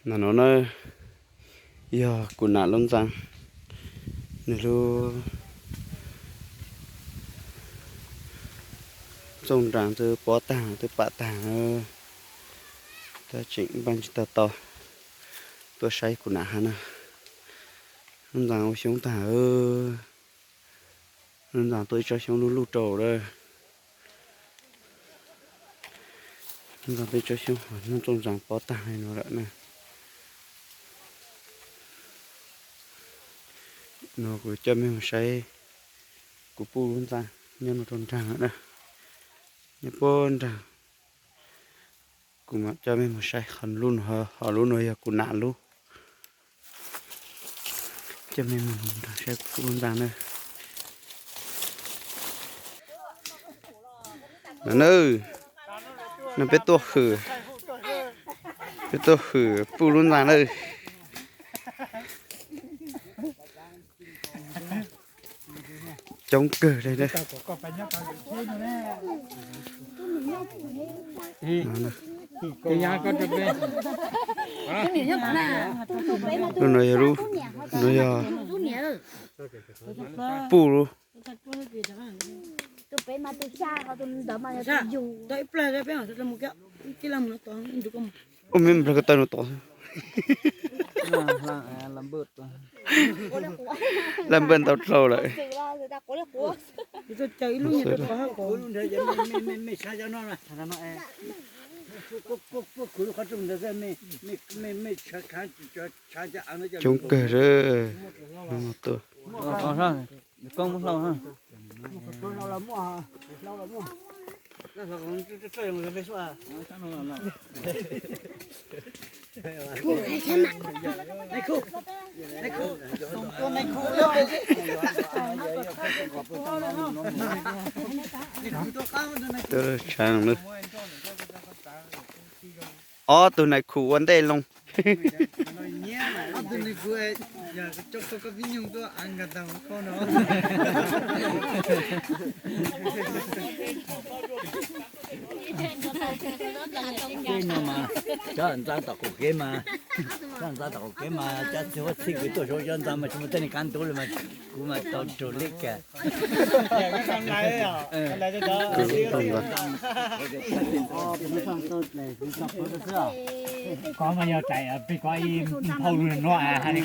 Ntawm no na yog kuv nam lub ntxa, nws lub txooj nraag twb pob tag twb pam tag na, tab tseem npaj tsis tau tau tuaj saib kuv nam hab na. Lub ntxa ua xyoob tag, lub ntxa tuaj ib tsob xyoob luj luj rau lawm. Lub ntxa tuaj ib tsob xyoob, lub txooj nraag pob tag li no lawm na. No kuv coj mej mus saib kuv puj lub ntxa nyob no rau nraag na, nyob puag nraag. Kuv mam coj mej mus saib qhov lub no, ho lub no yog kuv nam lub. Coj mej mus nraag saib kuv puj lub ntxa na. No na, no peb tuaj hwm, peb tuaj hwm puj lub ntxa na. Coob kawg li. Lub no yog lub, no yog puj lub. Ua mej nplawg ko taw no tom xwb. Laj npawj ntau dlhau lawm. Coob kawg li. Tshav, ob tug nais khu ua ntej loo. Tej no mas cov ntxa tom qaum kev mas, cov ntxa tom qaum kev mas cov txiv huab txhib kws tuaj saum cov ntxa mas tsis muaj tej neeg kav ntug li mas kuv mas tau raug li kag. Koj mas yog rais peb koj ib phauj lug no hais li